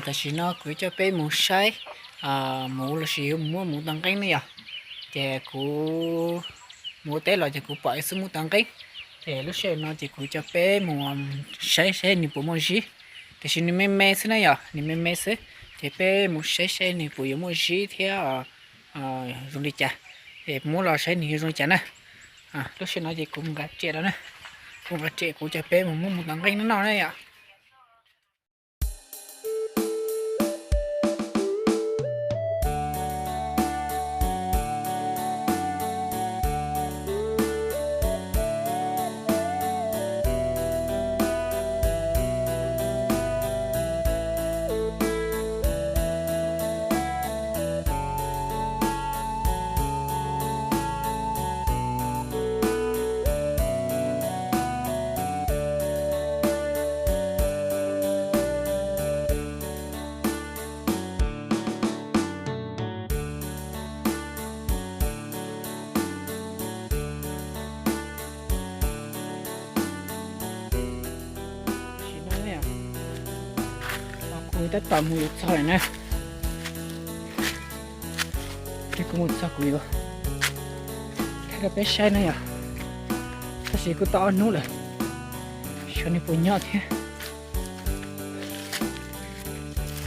Tam sim no kuv coj peb mus saib muv lossis yuav mus muab muv tau nqeeb ne yom. Ces kuv mus ua teb los ces kuv pom ib xub muv tau nqeeb. Ces lub sij hawm no ces kuv coj peb mus saib saib nws puas muaj zib. Tiam sis nws me me xwb na yom, nws me me xwb. Ces peb mus saib saib nws puas yuav muaj zib thiab zoo li cas. Es muab los saib nws yuav zoo li cas na. Lub sij hawm no ces kuv mus nqa riam los na. Kuv nqa riam kuv coj peb mus muab muv tau nqeeb no noj na yom. Kuv tab tom mus yuav txog lawm na. Ces kuv mus txog kuv yuav thaij rau peb saib na yom. Tab sis kuj tau ob hnub lawm, xyov nws puas nyob thiab.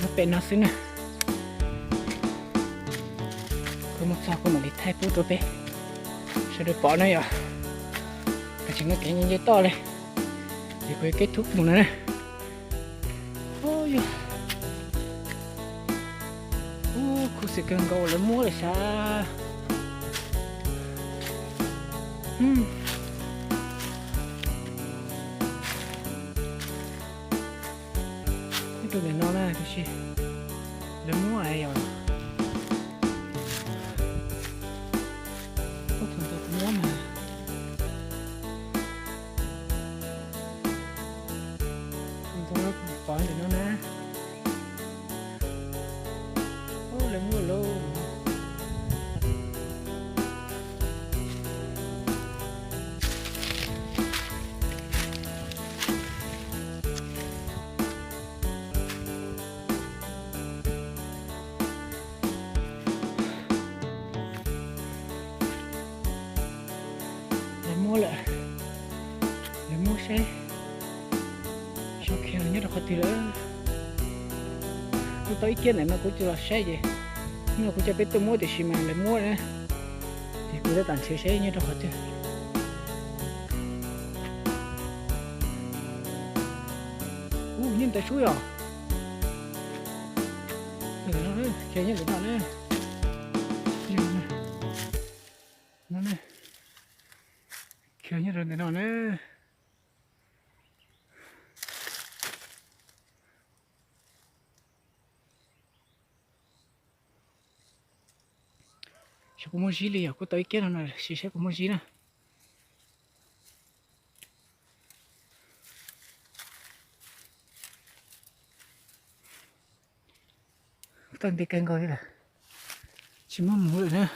Nyob pem no xwb na. Kuv mus txog kuv mam li thaij pub rau peb sawv daws pom na yom. Tam sim no kev nce toj li, ces kuv yuav kết thúc mus no na. Ub, khuv xim kawg nkaus lawv muab lawm sav. Nyob rau ntawm no na, tiam sis lawv muab yog, ub, thaum ntawd kuv muab mas, thaum ntawd kuv pom ntawm no na. Ub, lawv muab lauj. Lawv muab lawm, lawv muab seb xyov khiav los nyob rau qhov twg lawm. Kuj tau ib kiab ntawm no kuv tsis los saib ces, hnub no kuv coj peb tuaj muab tiam sis mas lawv muab na, ces kuv tab tom nrhiav seb nyob rau qhov twg. Ub, nyob ntawd sub yom. Khiav nyob ntawm no na. No na. Khiav nyob rau ntawm no na. Saib puas muaj zib li yom, kuj tau ib kiab no no, sim saib puas muaj zib na. Tau ntev kawg nkaus li lawm, tsis muaj muv lawm na.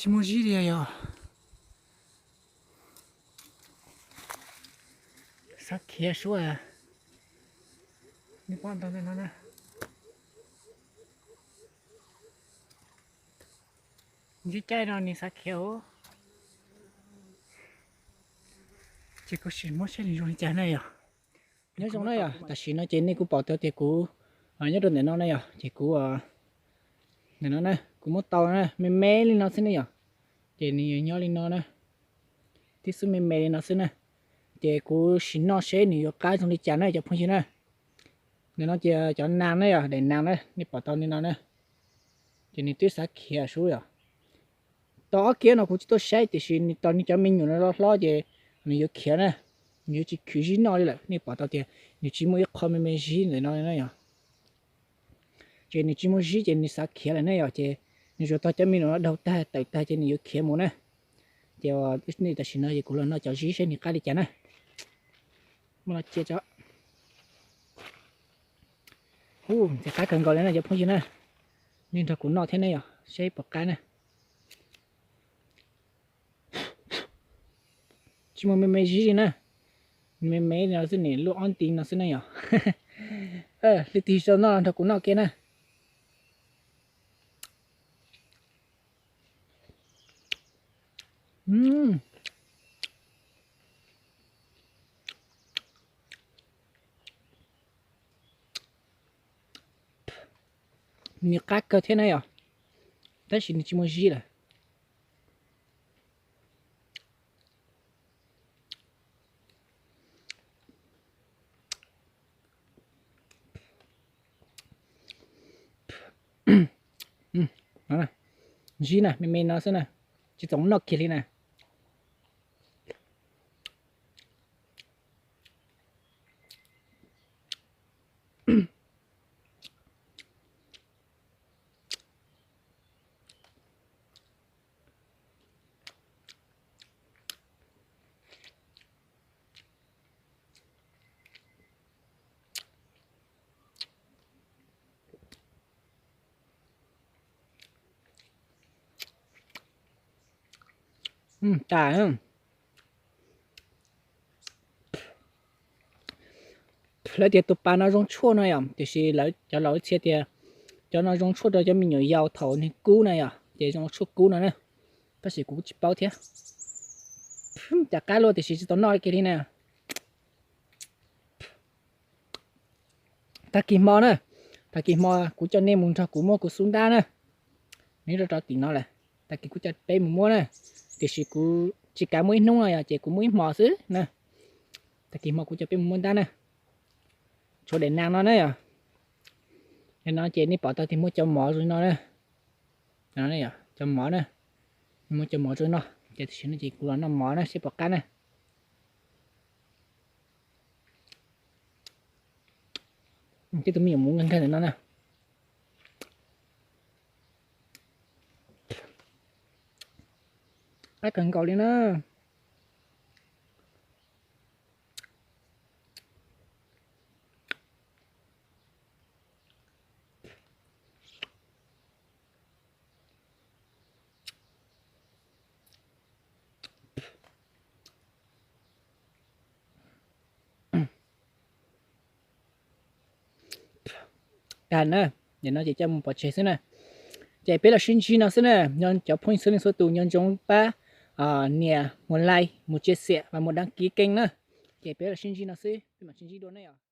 Tsis muaj zib li yog. Xav khiav sub, nws pom ntawm no na. Ntsib caij no nws xav khiav os. Ces kuv sim muab saib nws zoo li cas na yom. Nyob zoo na yom, tam sim no ces nej kuj pom tau tias kuv nyob rau ntawm no na yom, ces kuv ntawm no na kuv muab tau na, me me li no xwb ne yom. Ces nws nyob li no na, tib xub me me li no xwb na. Ces kuv sim noj seb nws yuav qab zoo li cas na cov phooj ywg na. Ntawm no ces cov nas na yom, daim nas na nej pom tau li no na. Ces nws twb xav khiav sub yom. Tau ob kiab no kuv tsis tuaj saib tiam sis nws tau nws cov me nyuam no hlob hlob ces nws yuav khiav na, nws yuav tsis khwv zib noj li lawm. Nej pom tau tias nws tsis muaj ib qho me me zib ntawm no na yom. Ces nws tsis muaj zib ces nws xav khiav lawm ne yom, ces nws tsuas tau cov me nyuam no daug tag tawm tag ces nws yuav khiav mus na. Ces tam sim no ces kuv los noj cov zib seb nws qab li cas na. Muab no cia tso. Hu, ntxim qab kawg nkaus li na cov phooj ywg na. Nej nrog kuv noj thiab ne yom, seb puas qab na. Tsis muaj me me zib li na. Me me no xwb, nim luaj ob nti no xwb na yom. Leej twg tsis tau noj los nrog kuv noj kiag na. Nws qab kawg thiab na yom, tab sis nws tsis muaj zib lawm. Zib na, me me no xwb na, tsis txaus noj kiag li na. Tas. Lawv tias tus pas no zoo tshuaj no yom, tiam sis lawv cov laus txhia tias cov no zoo tshuaj rau cov me nyuam yaus thaum nws kub na yom, ces zoo tshuaj kub no na. Tab sis kuv tsis paub thiab. Cas qab luaj tiam sis tsis tau noj kiag li na. Tag kis hmo na, tag kis hmo kuv coj nej mus nrog kuv muab kuv xub ntab na. Nws rau rau tim no lawm, tag kis kuv coj peb mus muab na. Tiam sis kuv tsis kav muaj ib hnub no yom, ces kuv muab ib hmos xwb na. Tag kis hmo kuv coj peb mus muab ntab na. Tshuav daim nas no na yom. Daim no ces nej pom tau tias muaj cov mov zoo li no na. Cov mov na, muaj cov mov zoo li no, ces tam sim no ces kuv los noj mov na seb puas qab na. Tej tus me nyuam muv nkag nkag ntawm no na. Qab kawg nkaus li na. Tag na, nim no ces coj mus pov tseg xwb na. Ces peb los sib ntsib no xwb na, nyob cov phooj ywg txhua leej txhua tus nco ntsoov pab nias mus like, mus chia sẻ và mus đăng ký kênh na. Ces peb los sib ntsib no xwb, peb mam sib ntsib dua na yom.